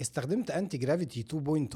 استخدمت Antigravity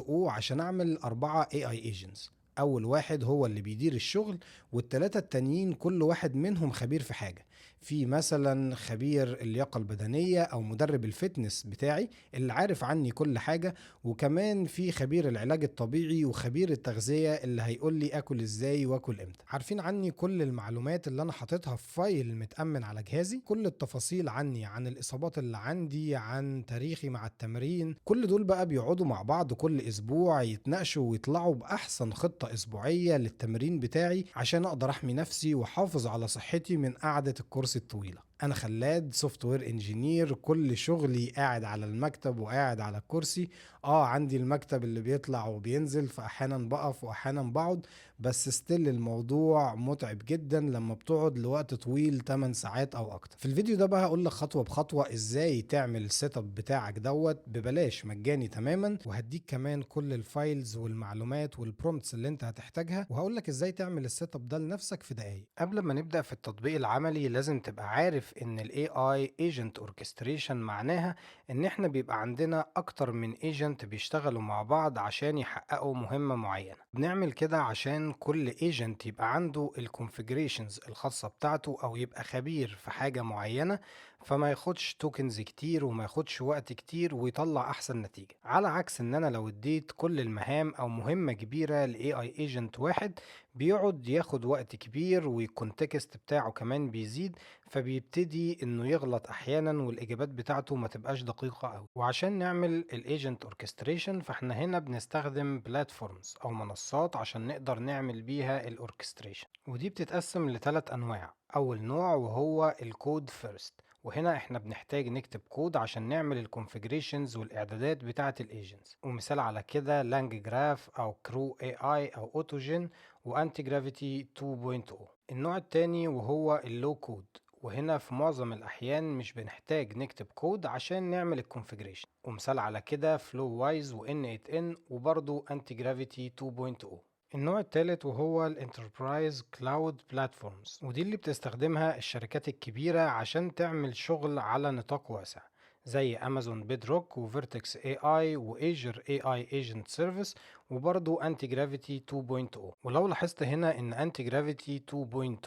2.0 عشان اعمل 4 AI agents. اول واحد هو اللي بيدير الشغل، والتلاتة التانيين كل واحد منهم خبير في حاجة. في مثلا خبير اللياقة البدنية او مدرب ال fitness بتاعي اللي عارف عني كل حاجة، وكمان في خبير العلاج الطبيعي وخبير التغذية اللي هيقول لي اكل ازاي واكل امتى. عارفين عني كل المعلومات اللي انا حاططها في file متأمن على جهازي، كل التفاصيل عني، عن الاصابات اللي عندي، عن تاريخي مع التمرين. كل دول بقى بيقعدوا مع بعض كل اسبوع يتناقشوا ويطلعوا باحسن خطة اسبوعية للتمرين بتاعي عشان اقدر احمي نفسي واحافظ على صحتي من قعدة الكرسي الطويلة. انا خلاد software engineer، كل شغلي قاعد على المكتب وقاعد على الكرسي. عندي المكتب اللي بيطلع وبينزل، فاحيانا بقف واحيانا بقعد، بس still الموضوع متعب جدا لما بتقعد لوقت طويل 8 ساعات او اكتر. في الفيديو ده بقى هقول لك خطوة بخطوة ازاي تعمل ال setup بتاعك دوت ببلاش، مجاني تماما، وهديك كمان كل ال files والمعلومات وال prompts اللي انت هتحتاجها، وهقول لك ازاي تعمل ال setup ده لنفسك في دقايق. قبل ما نبدا في التطبيق العملي لازم تبقى عارف ان ال AI Agent Orchestration معناها ان احنا بيبقى عندنا اكتر من agent بيشتغلوا مع بعض عشان يحققوا مهمة معينة. بنعمل كده عشان كل agent يبقى عنده ال configurations الخاصة بتاعته او يبقى خبير في حاجة معينة، فما ياخدش tokens كتير وما ياخدش وقت كتير ويطلع احسن نتيجة. على عكس ان انا لو اديت كل المهام او مهمة كبيرة ل AI agent واحد بيقعد ياخد وقت كبير، وال context بتاعه كمان بيزيد، فبيبتدي انه يغلط احيانا والاجابات بتاعته ما تبقاش دقيقة قوي. وعشان نعمل ال agent orchestration فاحنا هنا بنستخدم platforms او منصات عشان نقدر نعمل بيها ال orchestration، ودي بتتقسم لثلاث انواع. اول نوع وهو ال code first، وهنا احنا بنحتاج نكتب كود عشان نعمل ال configurations والاعدادات بتاعه ال agents، ومثال على كده LangGraph او CrewAI او AutoGen و Antigravity 2.0. النوع التاني وهو ال low code، وهنا في معظم الأحيان مش بنحتاج نكتب كود عشان نعمل ال configuration، ومثال على كده Flowise و n8n وبرضه Antigravity 2.0. النوع الثالث وهو ال enterprise cloud platforms، ودي اللي بتستخدمها الشركات الكبيرة عشان تعمل شغل على نطاق واسع، زي Amazon Bedrock و Vertex AI و Azure AI Agent Service وبرضه Antigravity 2.0. ولو لاحظت هنا ان Antigravity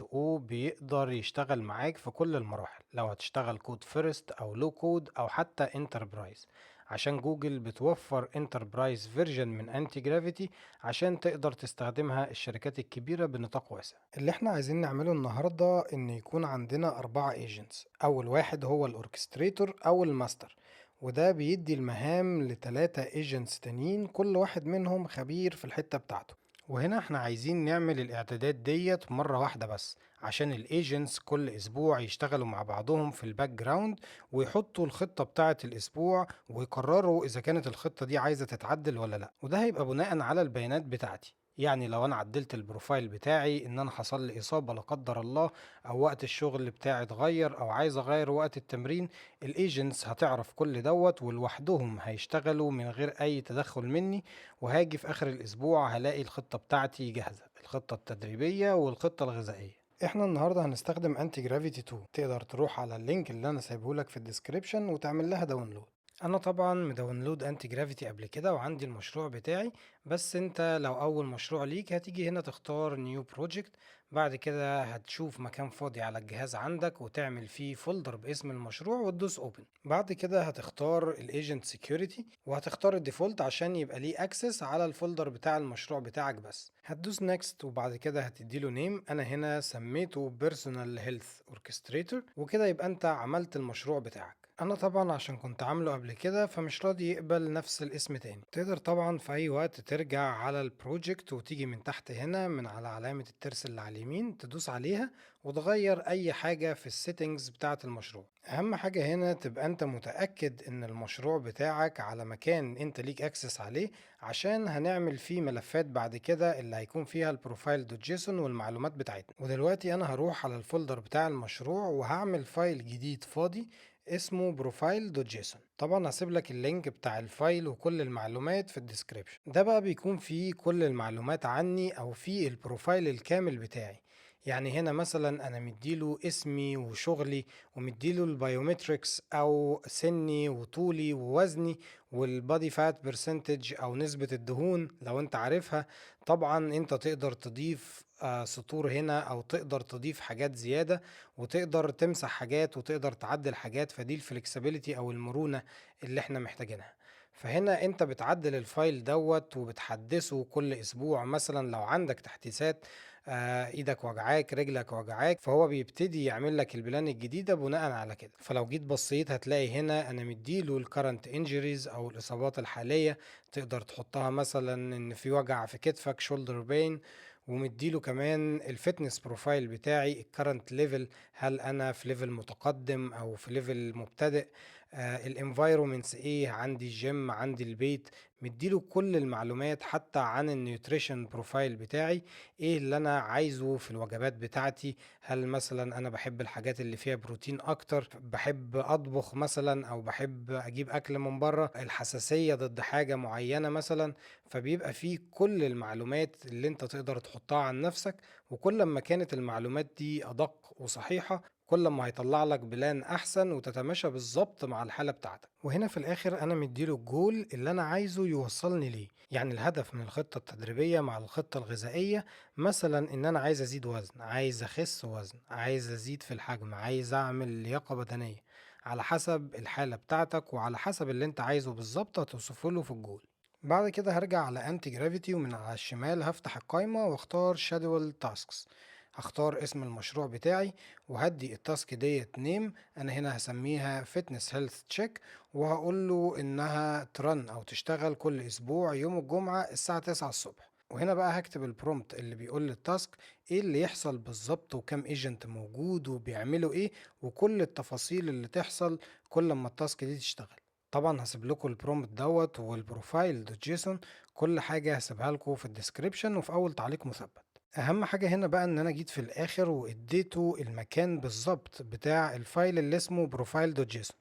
2.0 بيقدر يشتغل معاك في كل المراحل، لو هتشتغل code first او low code او حتى enterprise، عشان جوجل بتوفر enterprise version من Antigravity عشان تقدر تستخدمها الشركات الكبيرة بنطاق واسع. اللي احنا عايزين نعمله النهاردة ان يكون عندنا 4 agents. اول واحد هو ال orchestrator او الماستر، وده بيدي المهام لتلاتة agents تانيين كل واحد منهم خبير في الحتة بتاعته. وهنا احنا عايزين نعمل الاعدادات ديت مرة واحدة بس عشان ال agents كل اسبوع يشتغلوا مع بعضهم في ال background ويحطوا الخطة بتاعة الاسبوع ويقرروا اذا كانت الخطة دي عايزة تتعدل ولا لا، وده هيبقى بناء على البيانات بتاعتي. يعني لو انا عدلت ال profile بتاعي ان انا حصل لي اصابة لا قدر الله، او وقت الشغل بتاعي اتغير، او عايز اغير وقت التمرين، ال agents هتعرف كل دوت ولوحدهم هيشتغلوا من غير اي تدخل مني. وهاجي في اخر الاسبوع هلاقي الخطة بتاعتي جاهزة، الخطة التدريبية والخطة الغذائية. احنا النهارده هنستخدم Antigravity 2. تقدر تروح على ال link اللي انا سايبه لك في ال description وتعمل لها download. انا طبعا م download Antigravity قبل كده وعندي المشروع بتاعي، بس انت لو اول مشروع ليك هتيجي هنا تختار new project، بعد كده هتشوف مكان فاضي على الجهاز عندك وتعمل فيه folder باسم المشروع وتدوس open. بعد كده هتختار ال agent security وهتختار ال default عشان يبقى ليه access على ال folder بتاع المشروع بتاعك بس. هتدوس next وبعد كده هتديله name، انا هنا سميته personal health orchestrator، وكده يبقى انت عملت المشروع بتاعك. انا طبعا عشان كنت عامله قبل كده فمش راضي يقبل نفس الاسم تاني. تقدر طبعا في اي وقت ترجع على ال project وتيجي من تحت هنا من على علامة الترس اللي على اليمين تدوس عليها وتغير اي حاجة في ال settings بتاعة المشروع. اهم حاجة هنا تبقى انت متأكد ان المشروع بتاعك على مكان انت ليك access عليه، عشان هنعمل فيه ملفات بعد كده اللي هيكون فيها ال profile dot JSON والمعلومات بتاعتنا. ودلوقتي انا هروح على ال folder بتاع المشروع وهعمل file جديد فاضي اسمه profile dot JSON. طبعا هسيب لك ال link بتاع ال file وكل المعلومات في ال description. ده بقى بيكون فيه كل المعلومات عني او فيه ال profile الكامل بتاعي. يعني هنا مثلا انا مديله اسمي وشغلي، ومديله ال biometrics او سني وطولي ووزني، وال body fat percentage او نسبة الدهون لو انت عارفها. طبعا انت تقدر تضيف سطور هنا، او تقدر تضيف حاجات زيادة، وتقدر تمسح حاجات، وتقدر تعدل حاجات. فدي ال flexibility او المرونة اللي احنا محتاجينها. فهنا انت بتعدل ال file دوت وبتحدثه كل اسبوع مثلا لو عندك تحديثات، ايدك وجعاك، رجلك وجعاك، فهو بيبتدي يعمل لك ال plan الجديدة بناء على كده. فلو جيت بصيت هتلاقي هنا انا مديله ال current injuries او الاصابات الحالية، تقدر تحطها مثلا ان في وجع في كتفك shoulder pain، ومديله كمان ال fitness profile بتاعي، ال current level، هل انا في level متقدم او في level مبتدئ، ال environments ايه، عندي الجيم، عندي البيت. مديله كل المعلومات حتى عن ال nutrition profile بتاعي، ايه اللي انا عايزه في الوجبات بتاعتي، هل مثلا انا بحب الحاجات اللي فيها بروتين اكتر، بحب اطبخ مثلا، او بحب اجيب اكل من بره، الحساسية ضد حاجة معينة مثلا. فبيبقى فيه كل المعلومات اللي انت تقدر تحطها عن نفسك، وكل ما كانت المعلومات دي ادق وصحيحة كل ما هيطلع لك plan احسن وتتماشى بالظبط مع الحالة بتاعتك. وهنا في الاخر انا مديله الجول اللي انا عايزه يوصلني ليه، يعني الهدف من الخطة التدريبية مع الخطة الغذائية، مثلا ان انا عايز ازيد وزن، عايز اخس وزن، عايز ازيد في الحجم، عايز اعمل لياقة بدنية، على حسب الحالة بتاعتك وعلى حسب اللي انت عايزه بالظبط هتوصفه له في الجول. بعد كده هرجع على Antigravity، ومن على الشمال هفتح القايمة واختار schedule tasks، هختار اسم المشروع بتاعي وهدي ال task ديت name، انا هنا هسميها fitness health check، وهقول له انها ت run او تشتغل كل اسبوع يوم الجمعة الساعة 9 الصبح. وهنا بقى هكتب ال prompt اللي بيقول لل task ايه اللي يحصل بالظبط، وكم agent موجود وبيعملوا ايه، وكل التفاصيل اللي تحصل كل ما ال task دي تشتغل. طبعا هسيب لكم ال prompt دوت وال profile dot JSON، كل حاجة هسيبها لكم في ال description وفي اول تعليق مثبت. اهم حاجة هنا بقى ان انا جيت في الاخر واديته المكان بالظبط بتاع ال file اللي اسمه profile dot JSON،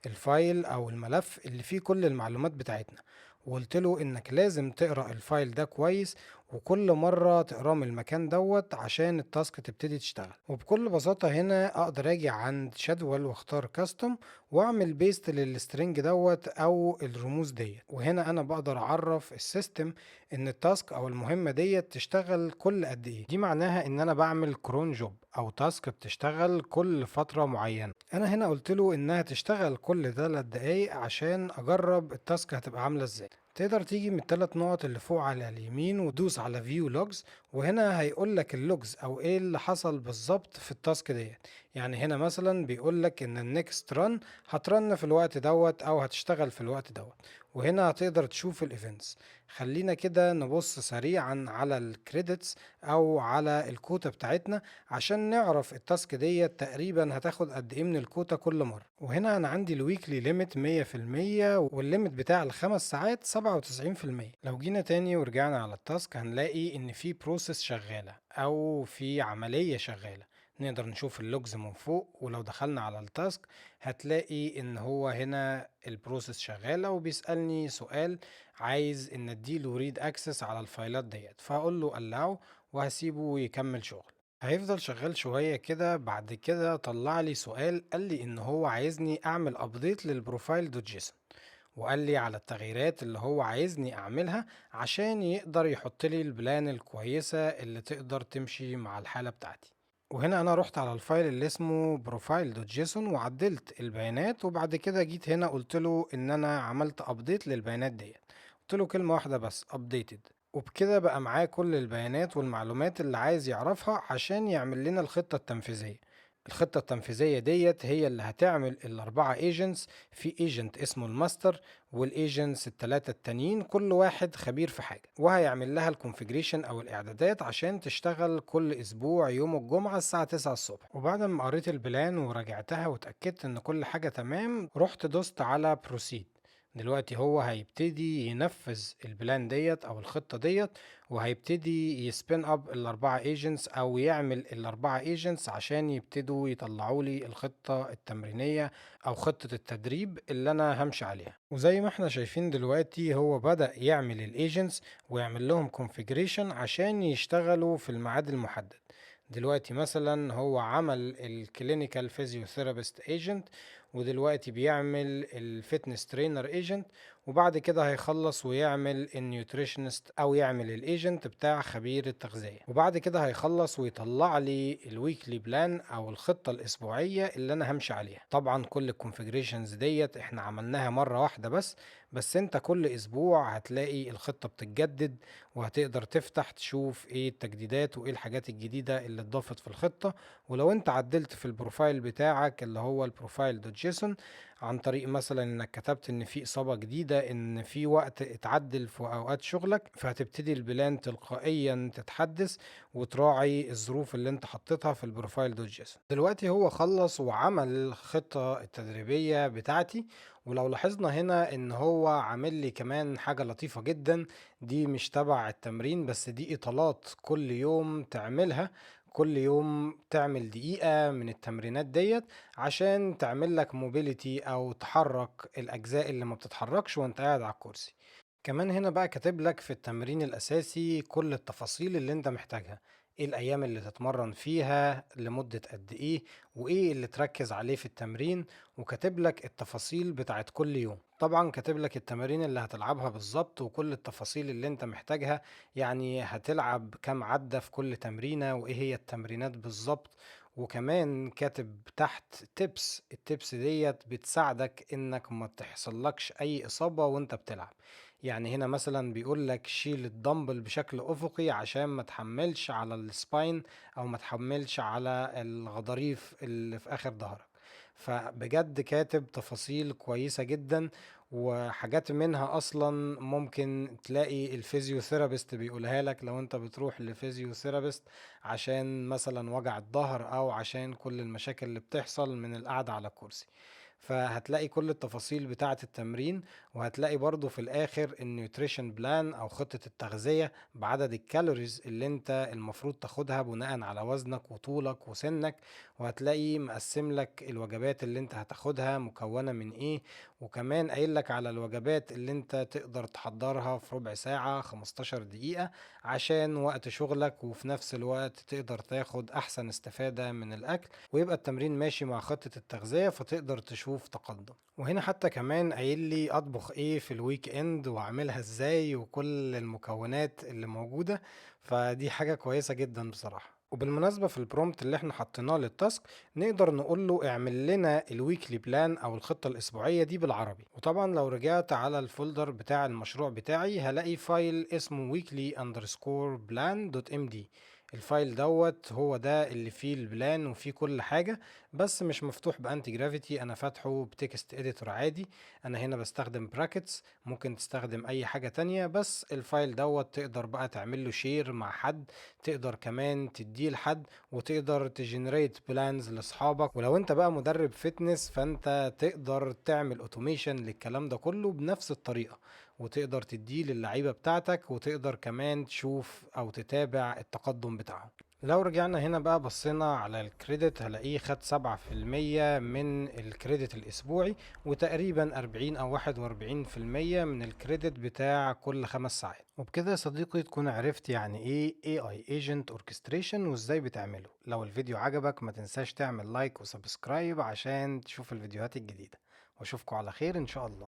ال file او الملف اللي فيه كل المعلومات بتاعتنا، وقلت له انك لازم تقرأ ال file ده كويس وكل مرة تقراه من المكان دوت عشان ال task تبتدي تشتغل. وبكل بساطة هنا اقدر اجي عند schedule واختار custom واعمل paste لل string دوت او الرموز ديت. وهنا انا بقدر اعرف ال system ان ال task او المهمة ديت تشتغل كل قد ايه. دي معناها ان انا بعمل cron job او task بتشتغل كل فترة معينة. انا هنا قلت له انها تشتغل كل 3 دقايق عشان اجرب ال task هتبقى عاملة ازاي. تقدر تيجي من الثلاث نقط اللي فوق على اليمين وتدوس على view logs، وهنا هيقول لك ال logs او ايه اللي حصل بالظبط في ال task ديت. يعني هنا مثلا بيقول لك ان ال next run هت run في الوقت دوت او هتشتغل في الوقت دوت، وهنا هتقدر تشوف ال events. خلينا كده نبص سريعا على ال credits او على الكوتا بتاعتنا عشان نعرف ال task ديت تقريبا هتاخد قد ايه من الكوتا كل مرة. وهنا انا عندي ال weekly limit 100% وال limit بتاع الخمس ساعات 97%. لو جينا تاني ورجعنا على ال task هنلاقي ان في process شغالة او في عملية شغالة، نقدر نشوف ال logs من فوق. ولو دخلنا على ال task هتلاقي ان هو هنا ال process شغالة وبيسألني سؤال عايز ان اديله read access على الفايلات ديت، فهقول له allow وهسيبه يكمل شغل. هيفضل شغال شوية كده، بعد كده طلع لي سؤال قال لي ان هو عايزني اعمل update لل profile dot JSON، وقال لي على التغييرات اللي هو عايزني اعملها عشان يقدر يحط لي ال plan الكويسة اللي تقدر تمشي مع الحالة بتاعتي. وهنا انا رحت على ال file اللي اسمه profile dot JSON وعدلت البيانات، وبعد كده جيت هنا قلت له ان انا عملت update للبيانات ديت، قلت له كلمة واحدة بس updated، وبكده بقى معاه كل البيانات والمعلومات اللي عايز يعرفها عشان يعمل لنا الخطة التنفيذية. الخطة التنفيذية ديت هي اللي هتعمل الأربعة agents، في agent اسمه ال master وال agents التلاتة التانيين كل واحد خبير في حاجة، وهيعمل لها ال configuration او الاعدادات عشان تشتغل كل اسبوع يوم الجمعة الساعة 9 الصبح. وبعد ما قريت ال plan وراجعتها واتأكدت ان كل حاجة تمام، رحت دوست على proceed. دلوقتي هو هيبتدي ينفذ ال plan ديت او الخطة ديت، وهيبتدي ي spin up الاربعة agents او يعمل الاربعة agents عشان يبتدوا يطلعوا لي الخطة التمرينية او خطة التدريب اللي انا همشي عليها. وزي ما احنا شايفين دلوقتي هو بدأ يعمل ال agents ويعمل لهم configuration عشان يشتغلوا في الميعاد المحدد. دلوقتي مثلا هو عمل ال clinical physiotherapist agent، ودلوقتي بيعمل ال fitness trainer agent، وبعد كده هيخلص ويعمل ال nutritionist او يعمل ال agent بتاع خبير التغذية، وبعد كده هيخلص ويطلع لي ال weekly plan او الخطة الاسبوعية اللي انا همشي عليها. طبعا كل ال configurations ديت احنا عملناها مرة واحدة بس انت كل اسبوع هتلاقي الخطة بتتجدد، وهتقدر تفتح تشوف ايه التجديدات وايه الحاجات الجديدة اللي اتضافت في الخطة. ولو انت عدلت في ال profile بتاعك اللي هو ال profile dot JSON، عن طريق مثلا انك كتبت ان في اصابة جديدة، ان في وقت اتعدل في اوقات شغلك، فهتبتدي ال plan تلقائيا تتحدث وتراعي الظروف اللي انت حطيتها في ال profile dot JSON. دلوقتي هو خلص وعمل الخطة التدريبية بتاعتي، ولو لاحظنا هنا ان هو عامل لي كمان حاجة لطيفة جدا، دي مش تبع التمرين بس دي اطالات كل يوم تعملها، كل يوم تعمل دقيقة من التمرينات ديت عشان تعمل لك mobility او تحرك الاجزاء اللي ما بتتحركش وانت قاعد على الكرسي. كمان هنا بقى كاتب لك في التمرين الاساسي كل التفاصيل اللي انت محتاجها، ايه الايام اللي تتمرن فيها لمدة قد ايه، وايه اللي تركز عليه في التمرين، وكاتب لك التفاصيل بتاعت كل يوم. طبعا كاتب لك التمارين اللي هتلعبها بالظبط وكل التفاصيل اللي انت محتاجها، يعني هتلعب كام عدة في كل تمرينة وايه هي التمرينات بالظبط. وكمان كاتب تحت tips، ال tips ديت بتساعدك انك ما تحصلكش اي اصابة وانت بتلعب. يعني هنا مثلا بيقول لك شيل الدمبل بشكل افقي عشان ما تحملش على ال spine او ما تحملش على الغضاريف اللي في اخر ظهرك. فبجد كاتب تفاصيل كويسة جدا، وحاجات منها اصلا ممكن تلاقي ال physiotherapist بيقولها لك لو انت بتروح ل physiotherapist عشان مثلا وجع الظهر او عشان كل المشاكل اللي بتحصل من القعدة على الكرسي. فهتلاقي كل التفاصيل بتاعة التمرين، وهتلاقي برضو في الاخر ال nutrition plan او خطة التغذية بعدد ال calories اللي انت المفروض تاخدها بناء على وزنك وطولك وسنك، وهتلاقي مقسم لك الوجبات اللي انت هتاخدها مكونة من ايه، وكمان قايل لك على الوجبات اللي انت تقدر تحضرها في ربع ساعة 15 دقيقة عشان وقت شغلك، وفي نفس الوقت تقدر تاخد احسن استفادة من الاكل، ويبقى التمرين ماشي مع خطة التغذية فتقدر تشوف تقدم. وهنا حتى كمان قايل لي اطبخ ايه في ال weekend واعملها ازاي وكل المكونات اللي موجودة، فدي حاجة كويسة جدا بصراحة. وبالمناسبة في ال prompt اللي احنا حطيناه لل task نقدر نقول له اعمل لنا ال weekly plan او الخطة الاسبوعية دي بالعربي. وطبعا لو رجعت على ال folder بتاع المشروع بتاعي هلاقي file اسمه weekly_plan.md. ال file دوت هو ده اللي فيه ال plan وفيه كل حاجة، بس مش مفتوح ب Antigravity، انا فاتحه ب text editor عادي. انا هنا بستخدم brackets، ممكن تستخدم اي حاجة تانية، بس ال file دوت تقدر بقى تعمل له share مع حد، تقدر كمان تديه لحد، وتقدر ت generate plans لاصحابك. ولو انت بقى مدرب fitness فانت تقدر تعمل automation للكلام ده كله بنفس الطريقة، وتقدر تديه للعيبة بتاعتك، وتقدر كمان تشوف او تتابع التقدم بتاعهم. لو رجعنا هنا بقى بصينا على ال credit هلاقيه خد 7% من ال credit الاسبوعي، وتقريبا 40 او 41% من ال credit بتاع كل 5 ساعات. وبكده يا صديقي تكون عرفت يعني ايه AI Agent Orchestration وازاي بتعمله. لو الفيديو عجبك ما تنساش تعمل like و subscribe عشان تشوف الفيديوهات الجديدة، واشوفكم على خير ان شاء الله.